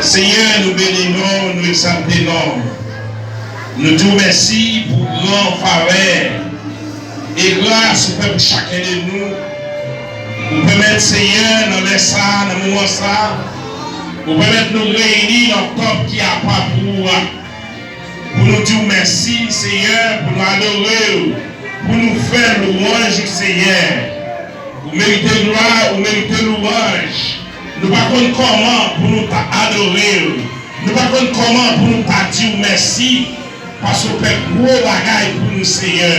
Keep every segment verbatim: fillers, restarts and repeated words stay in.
Senyè, nou beni non w, nou egzalte non w. Nou di w mèsi pou gran favè e gras ou fè pou chakyen de nou. Ou pèmèt, Senyè, nan lè sa a, nan moman sa a, ou pèmèt nou reyini nan tanp ki apa pou ou a. Pou nou di w mèsi, Senyè, pou nou adore w, pou nou fè lwanj ou, Senyè. Ou merite glwa, ou merite louwanj. Nou pa konn kòman pou nou ta adore w. Nou pa konn kòman pou nou ta di w mèsi, paske w fè gwo bagay pou nou, Senyè.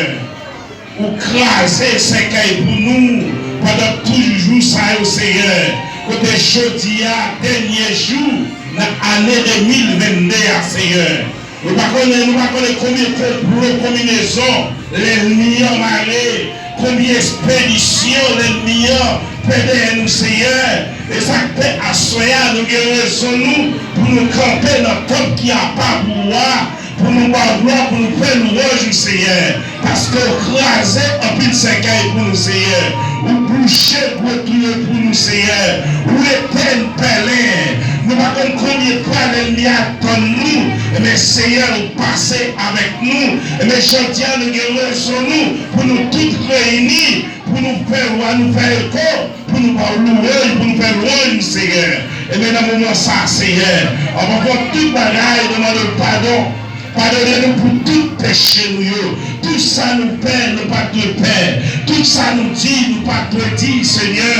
Ou kraze sèkèy pou nou pandan tout jou sa yo, Senyè. Kote jodi a, dènye jou nan ane de mil venn de a, Senyè. Nou pa konnen, nou pa konnen konbyen konplo, konbinezon lènmi an mare, konbyen espedisyon lènmi an fè dèyè nou, Senyè. E sa k fè aswè a, nou gen rezon nou pou nou kanpe nan tanp ki apa pou ou a, pou nou ba w glwa, pou nou fè lwanj ou, Senyè. Paske w kraze anpil sèkèy pou nou, Senyè. Ou bouche gwo twou yo pou nou, Senyè. Ou etèn pèlen. Nou pa konn konbyen fwa lènmi a tann nou. Men, Senyè, ou pase avèk nou. Men, jodi a, nou gen rezon nou pou nou tout reyini, pou nou fè lwa, nou fè eko, pou nou ba w louwanj, pou nou fè lwanj, Senyè. Ebyen, nan moman sa a, Senyè, anvan tout bagay, nou mande w padon. Padone nou pou tout peche nou yo. Tout sa nou fè, nou pa t dwe fè. Tout sa nou di, nou pa t dwe di, Senyè.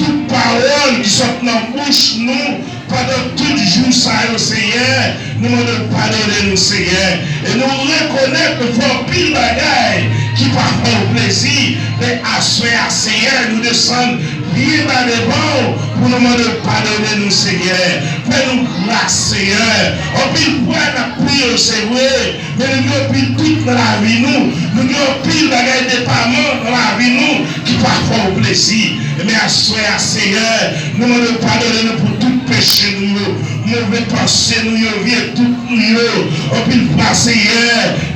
Tout pawòl ki sot nan bouch nou pandan tout jou sa yo, Senyè, nou mande w padone nou, Senyè. E nou rekonèt nou fè anpil bagay ki pa fè w plezi, men aswè a, Senyè, nou desann byen ba devan w pou nou mande w padone nou, Senyè. Fè nou gras, Senyè. Anpil fwa n ap priye w, se vre, men nou gen anpil dout nan lavi nou. Nou gen anpil bagay depaman nan lavi nou ki pa fè w plezi. Men aswè a, Senyè, nou mande w padone nou pou tout peche nou yo, move panse nou yo, vye dout nou yo. Anpil fwa, Senyè,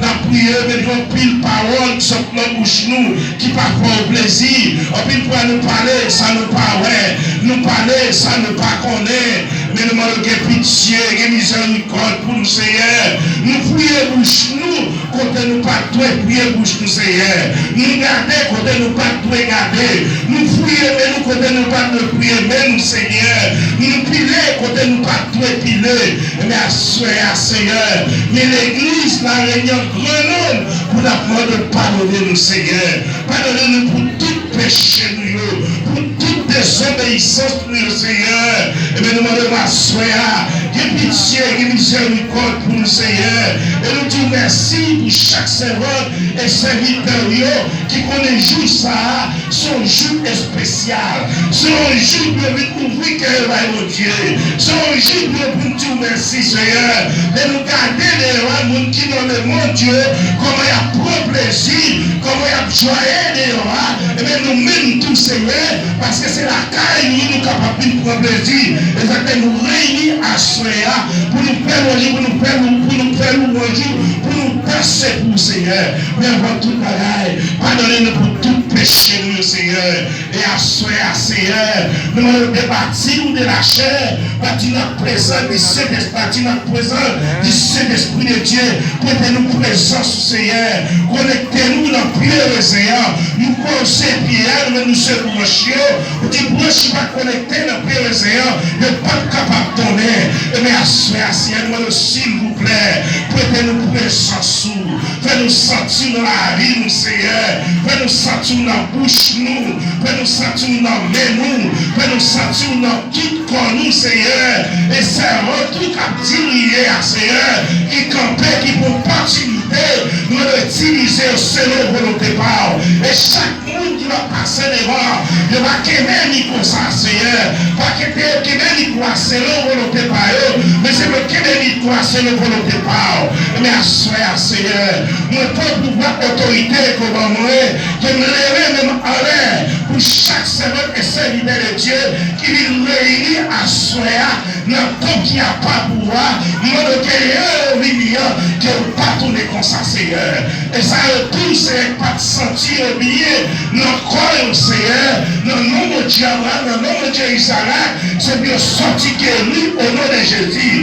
n ap priye, men gen anpil pawòl ki sot nan bouch nou ki pa fè w plezi. Anpil fwa, nou pale sa nou pa wè, nou pale sa nou pa konnen. Men nou mande w gen pitye, gen mizèrikòd pou nou, Senyè. Nou fouye bouch nou kote nou pa t dwe fouye bouch nou, Senyè. Nou gade kote nou pa t dwe gade. Nou fouye men nou kote nou pa t dwe fouye men nou, Senyè. Nou pile kote nou pa t dwe pile. Men aswè a, Senyè, men legliz La Reunion Gran Nonb pou n ap mande w padone nou, Senyè. Padone nou pou tout peche nou yo, pou tout dezobeyisans nou yo, Senyè. Ebyen, nou mande w aswè a, gen pitye, gen mizèrikòd pou nou, Senyè. E nou di w mèsi pou chak sèvant e sèvitè w yo ki konnen jou sa a se yon jou espesyal, se yon jou pou yo vin ouvri kè yo bay Bondye, se yon jou pou yo vin di w mèsi, Senyè. Lè nou gade deyò a, moun ki nan lemonn yo, kòman y ap pran plezi, kòman y ap jwaye deyò a, ebyen, nou menm tou, Senyè, paske se lakay nou, nou kapab vin pran plezi. E sa k fè nou reyini aswè a pou nou fè lwanj ou, pou nou fè lou-, pou nou fè lwanj ou, pou nou danse pou ou, Senyè. Men anvan tout bagay, padone nou pou tout peche nou yo, Senyè. E aswè a, Senyè, nou mande w debati nou de lachè, bati n ak prezans di Sentespri, bati n ak prezans di Sentespri de Dye. Prete nou prezans ou, Senyè. Konekte nou nan pye rezen an. Nou kwè w se pye a, nou menm nou se branch yo. Ou di branch ki pa konekte nan pye rezen an, yo p ap kapab donnen. Ebyen, aswè a, Senyè, nou mande w, silvouplè, prete nou prezans ou. Fè nou santi w nan lavi nou, Senyè. Fè nou santi w nan bouch nou. Fè nou santi w nan men nou. Fè nou santi w nan tout kò nou, Senyè. E sèvant ou k ap dirije a, Senyè, ki kanpe, ki pran opòtinite, nou mande w itilize yo selon volonte pa w. E chak moun ki va pase devan, yo va kenbe mikwo sa, Senyè. Pa kenbe, kenbe mikwo a selon volonte pa yo, men se pou yo kenbe mikwo a selon volonte pa w. Men aswè a, Senyè, mwen pran pouvwa, otorite ke w ban mwen, ke m leve men m anlè pou chak sèvant e sèvitè de Dye ki vin reyini aswè a nan tanp ki apa pou ou a, mande ke lè yo vini an, ke yo pa tounen konsa, Senyè. E sa yo tou, Senyè, ki pa t santi yo byen nan kò yo, Senyè, nan non Bondye Abraram, nan non Bondye Izarak, se pou yo sòti geri o non de Jezi.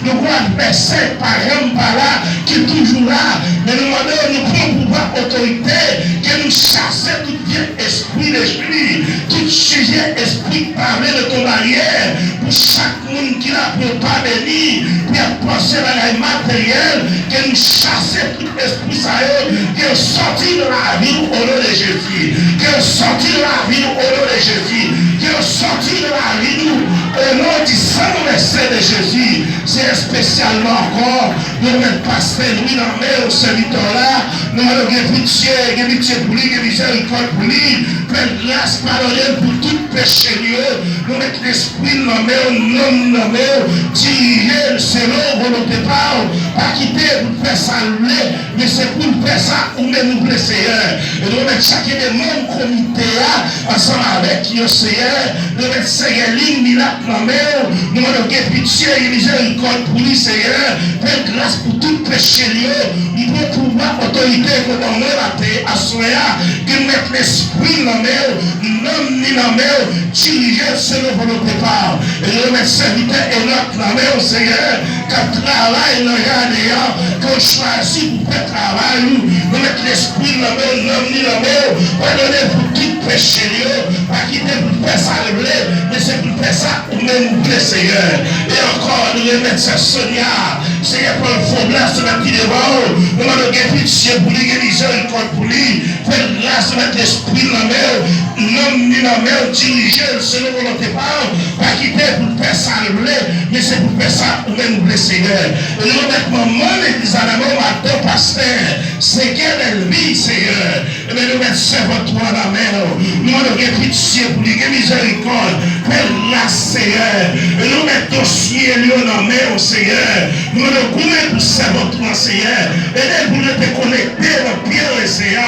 Nou gon advèsè ki pa janm pa la, ki toujou la. Men nou mande w, nou pran pouvwa, otorite, ke nou chase tout vye espri dechwi, tout vye espri ki pa vle leve yon baryè pou chak moun ki la pou yo pa beni, pou y ap panse bagay materyèl, ke nou chase tout espri sa yo, ke yo sòti nan lavi nou, o non de Jezi. Que sorti de la vie nous au nom de Jésus. Que sorti de la vie nous au nom du sang versé de Jésus. Se espesyalman ankò, nou remèt pastè Louis nan men w, sèvitè w la. Nou mande w gen pitye, gen pitye pou li, gen mizèrikòd pou li. Fè l gras, padone l pou tout peche l yo. Nou met lespri l nan men w, nanm li nan men w. Dirije l selon volonte pa w. Pa kite pou l fè sa l vle, men se pou l fè sa ou menm ou vle, Seyè. E nou remèt chak de manm komite a ansanm avèk yo, Seyè. Nou remèt Seyè Lin Milat nan men w. Nou mande w gen pitye, gen mizèrikòd pou li, Seyè. Fè l gras pou tout peche l yo. M pran pouvwa, otorite ke w ban mwen maten, aswè a, ke m met lespri l nan men w, nanm ni nan men w, dirije l selon volonte pa w. E nou remèt sèvitè Enòk nan men w, Seyè, k ap travay nan jaden an, ke w chwazi pou fè travay ou. Nou met lespri l nan men w, nanm ni nan men w, padone l pou tout peche l yo, pa kite pou l fè sa l vle, men se pou l fè sa ou menm ou vle, Seyè. E ankò, nou remèt sè Sonia, Seyè, pran l fò blas nan ki devan w. Nou mande w gen pitye pou li, gen mizèrikòd pou li. Fè l gras, remèt lespri l nan men w, nanm ni nan men w, dirije l selon volonte pa w. Pa kite pou l fè sa l vle, men se pou l fè sa ou menm ou vle, Seyè. E nou remèt manman legliz la nan men w, madan pastè, Seyè, bèlvi, Seyè. Ebyen, nou met sèvant ou an nan men w. Nou mande w gen pitye pou li, gen mizèrikòd. Fè l gras, Seyè. E nou met dosye l yo nan men w, Seyè. Nou mande w goumen pou sèvant ou an, Seyè. Ede l pou l rete konekte nan pye w, Seyè.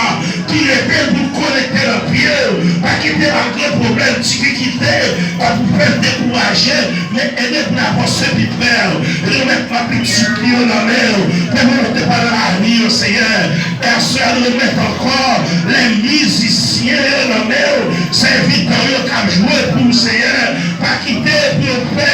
Tou ede l pou l konekte nan pye w. Pa kite malgre pwoblèm, difikilte, pa pou fè l dekouraje. Men ede pou l avanse pi prè w. Remèt mwen pitit li yo nan men w. Fè volonte pa w nan lavi yo, Seyè. E aswè a, nou remèt ankò lè mizisyen yo nan men w. Sèvitè w yo k ap jwe pou w, Seyè. Pa kite pou yo fè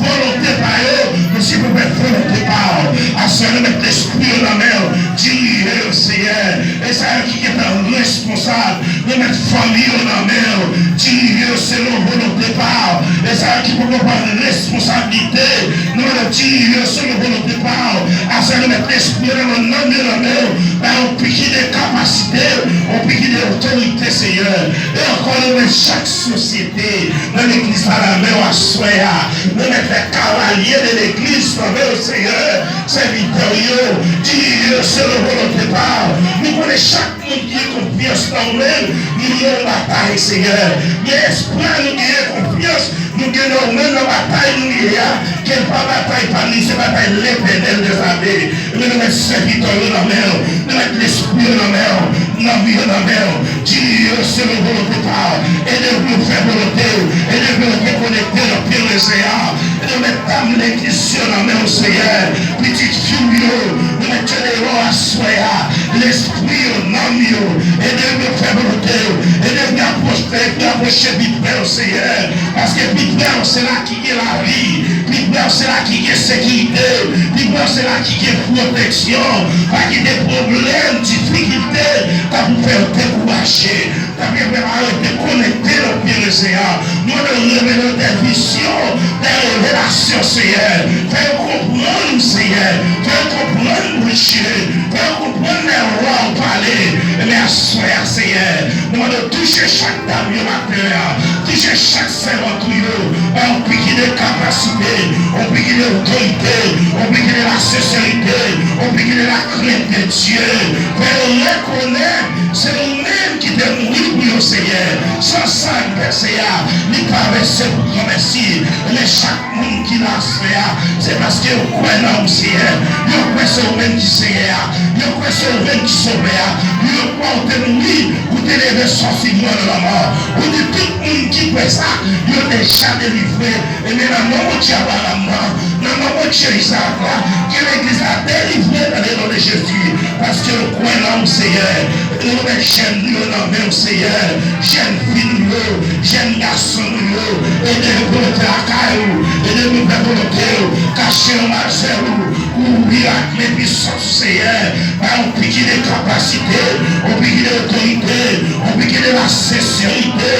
volonte pa yo, men se pou fè volonte pa w. Aswè a, remèt lespri yo nan men w. Dirije yo, Seyè. E sa yo ki gentan responsab, remèt fanmi yo nan men w. Dirije yo selon volonte pa w. E sa yo ki poko pran responsablite, nou mande w dirije yo selon volonte pa w. Aswè a, remèt lespri yo nan men w, nanm yo nan men w. Ba yo yon piki de kapasite, yon piki de otorite, Seyè. E ankò, nou remèt chak sosyete nan legliz la nan men w aswè a. Nou remèt lè kavalye de legliz nan men w, Seyè. Sèvitè w yo, dirije yo selon volonte pa w. Nou konnen chak moun ki gen konfyans nan ou menm, nou gen yon batay, Seyè. Men espwa nou genyen konfyans nou gen nan ou menm nan batay nou ye a, ke l pa batay pa nou, se batay Letènèl dèzame. Ebyen, nou met sèvitè w yo nan men w, nou met lespri yo nan men w, nanm yo nan men w, dirije yo selon volonte pa w, ede pou yo fè volonte w, ede pou yo rekonekte nan pye w, Seyè. Ede w met dam legliz yo nan men w, Seyè. Pitit fi w yo, nou met yo deyò aswè a. Lespri yo, nanm yo, ede yo fè volonte w. Ede yo rapwoche, rapwoche pi prè w, Seyè. Paske pi prè w, se la ki gen lavi. Pi prè w, se la ki gen sekirite. Pi prè w, se la ki gen pwoteksyon. Pa kite pwoblèm, difikilte, ta pou fè yo dekouraje. Tanpri, prepare, dekonekte lòt pye, Seyè. Nou mande w revele yo de vizyon, de revelasyon, Seyè. Fè yo konprann, Seyè. Fè yo konprann, Bondye. Fè yo konprann lè wa w pale. Ebyen, aswè a, Seyè, nou mande w touche chak dam yo maten an. Touche chak sèvant ou yo. Ba yo yon piki de kapasite, yon piki de otorite, yon piki de la senserite, yon piki de la krent de Dye. Fè yo rekonèt se ou menm ki te mouri pou yo, Seyè. San sa k vèse a, li pa vèse pou granmèsi. Men chak moun ki la aswè a, se paske yo kwè nan ou, Seyè. Yo kwè se ou menm ki Seyè a. Yo kwè se ou menm ki Sovè a. Yo kwè ou te mouri, ou te leve sòti mò nan lanmò. Ou di tout moun ki kwè sa, yo deja delivre. Ebyen, nan non Bondye Abraram nan, nan non Bondye Izarak la, ke legliz la delivre nan le non de Jezi, paske yo kwè nan ou, Seyè. E nou remèt jèn nou yo nan men w, Seyè. Jèn fi nou yo, jèn gason nou yo, ede yo volonte lakay ou, ede nou fè volonte w, kache Chen w majè ou, ou wi ak men pisans ou, Seyè. Ba yon piki de kapasite, yon piki de otorite, yon piki de la senserite.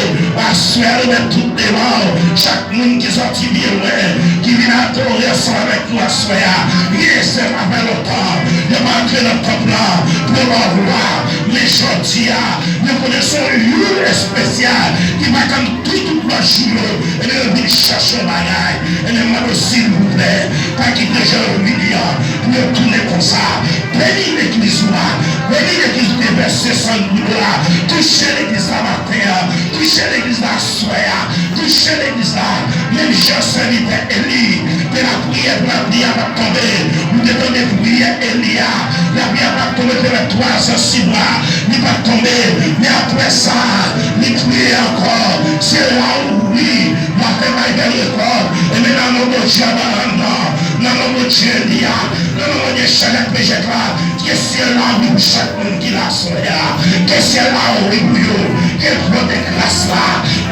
Aswè a, nou met tout devan w. Chak moun ki sòti byen lwen, ki vin adore ansanm avèk nou aswè a. Gen sè, sa fè lontan yo pa antre nan tanp lan pou yo ba w glwa. Men jodi a, yo konnen se yon jou espesyal ki pa tann tou tout lòt jou yo. Ebyen, yo vin chèche yon bagay. Ebyen, m mande w, silvouplè, pa kite jan yo vini an pou yo tounen konsa. Beni legliz ou a. Beni legliz ou te vèse san goud la. Touche legliz la maten an. Touche legliz la aswè a. Touche legliz la. Menm jan sèvitè Eli te lapriyè pou lapli a pa t tonbe. Ou te tande priyè Eli a. Lapli a pa t tonbe, te fè twa zan, sis mwa. Li pa t tonbe. Men apre sa, li priye ankò. Syèl la ouvri. L ap fè bay bèl rekòt. Ebyen, nan non Bondye Abraram nan, nan non Bondye Eli a, nan non Bondye Chadrak Mechak la, ke syèl la ouvri pou chak moun ki la aswè a. Ke syèl la ouvri pou yo. Ke dlo de gras la,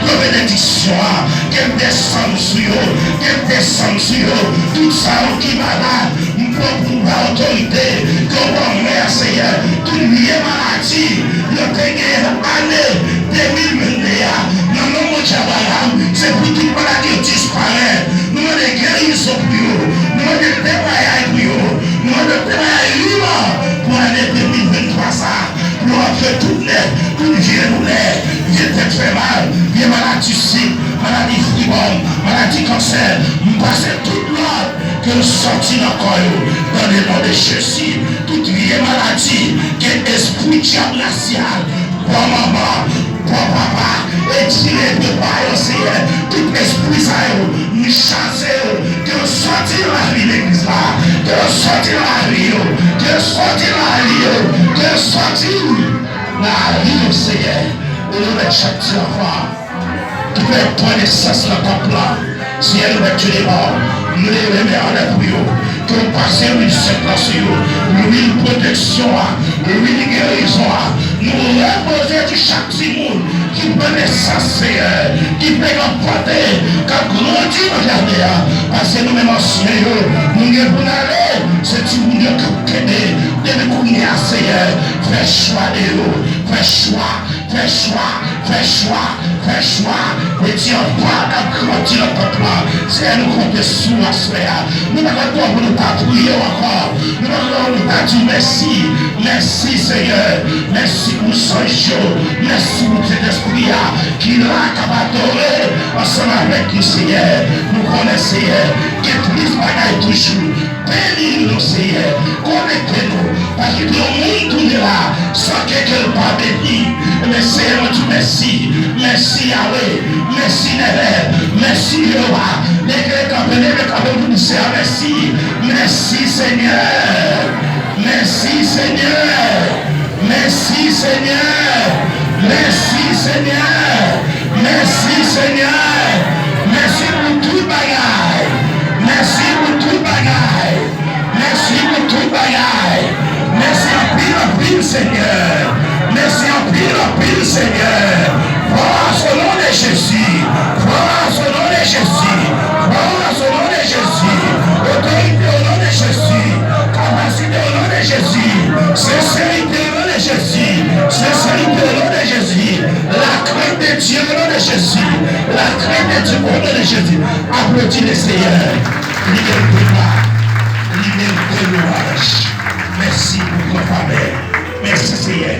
dlo benediksyon an, ke l desann sou yo. Ke l desann sou yo. Tout sa yo ki malad, m pran pou m ba otorite ke w ban mwen an, Seyè. Tout vye maladi yo te genyen ane de mil venn de a, nan non Bondye Abraram, se pou tout maladi yo disparèt. Nou mande gerizon pou yo. Nou mande temwayaj pou yo. Nou mande temwayaj liman pou ane de mil venntwa sa a. Pou yo antre tout nèf, tout vye doulè, vye tèt fè mal, vye maladi sik, maladi fribòm, maladi kansè. M pase tout lòd ke l sòti nan kò yo, dans le nom de Jésus. Tout vye maladi ke espri dyab rasyal, bò manman, bò papa, etire de pa yo, Seyè. Tout espri sa yo, m chase yo, ke yo sòti nan lavi legliz la, ke yo sòti nan lavi yo, ke yo sòti nan lavi yo, ke yo sòti nan lavi yo, Seyè. Ou remèt chak ti anfan ki fèk pran nesans nan tanp lan. Seyè, nou mèt yo devan w. Nou leve men anlè pou yo. Ke w pase lwil sent lan sou yo. Lwil pwoteksyon an, lwil gerizon an. Nou repoze sou chak timoun ki pran nesans, Seyè, ki fèk anfante, k ap grandi nan jaden an. Paske nou menm ansyen yo, nou gen pou n ale. Se timoun yo k ap kenbe. Depi kounye a, Seyè, fè chwa de yo. Fè chwa. Fè chwa, fè chwa, fè chwa. Eti anfan k ap grandi nan tanp lan. Seyè, nou konte sou w aswè a. Nou pa konn kòman pou nou ta priye w ankò. Nou pa konn kòman pou nou ta di w mèsi. Mèsi, Seyè. Mèsi pou zanj yo. Mèsi pou Sentespri a ki la, k ap adore ansanm avèk nou, Seyè. Nou konnen, Seyè, gen plis bagay toujou. Beni nou, Seyè. Konekte nou. Pa kite yon moun tounen la san ke ke l pa beni. Men, Seyè, mwen di w mèsi. Mèsi, Yawe. Mèsi, Nènè. Mèsi, Jewova. Leve kanpe, leve kanpe pou di Seyè mèsi. Mèsi, Senyè. Mèsi, Senyè. Mèsi, Senyè. Mèsi, Senyè. Mèsi, Senyè. Mèsi pou tout bagay. Mèsi pou tout bagay. Mèsi pou tout bagay. Mèsi anpil, anpil, Senyè. Mèsi anpil, anpil, Senyè. Fòs o non de Jezi. Fòs o non de Jezi. Fòs o non de Jezi. Otorite o non de Jezi. Kapasite o non de Jezi. Senserite o non de Jezi. Senserite o non de Jezi. La crainte de Dieu o non de Jezi. La crainte de Dieu o non de Jezi. Aplodi le Seyè. Li merite glwa. Li merite lwanj. Mèsi pou gran favè. Mèsi, Seyè.